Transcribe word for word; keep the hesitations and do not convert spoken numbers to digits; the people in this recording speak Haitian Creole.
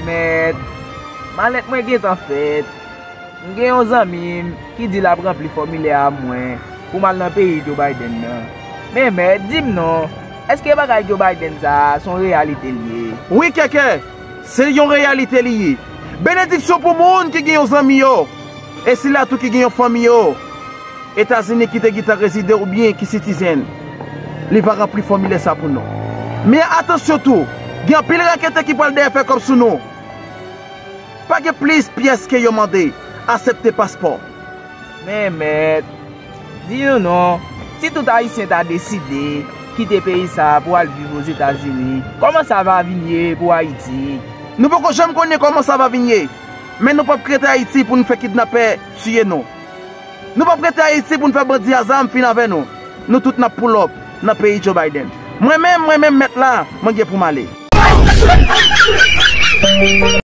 Mèt, malèt mwen gentan fèt. M gen yon zanmi m ki di l ap ranpli fòmilè a mwen pou m al nan peyi Joe Biden nan. Men mèt, di m non, èske bagay Joe Biden sa a se yon reyalite l ye? Wi, Kèkè, se yon reyalite li ye. Benediksyon pou moun ki gen yon zanmi yo, e sila tou ki gen yon fanmi yo Etazini ki te gentan rezide oubyen ki sitizen, li va ranpli fòmilè sa pou nou. Men atansyon tou, gen anpil raketè ki pral dèyè fè kòb sou nou. Pa gen plis pyès ke yo mande, asepte paspò. Men mèt, di nou non, si tout Ayisyen ta deside kite peyi sa a pou al viv Ozetazini, kòman sa va vin ye pou Ayiti? Nou poko janm konnen kòman sa va vin ye, men nou p ap k rete Ayiti pou n fè kidnapè tiye nou. Nou p ap rete Ayiti pou n fè bandi a zam fin avè nou. Nou tout n ap pull up nan peyi Joe Biden. Mwen menm, mwen menm mèt la, mwen gen pou m ale.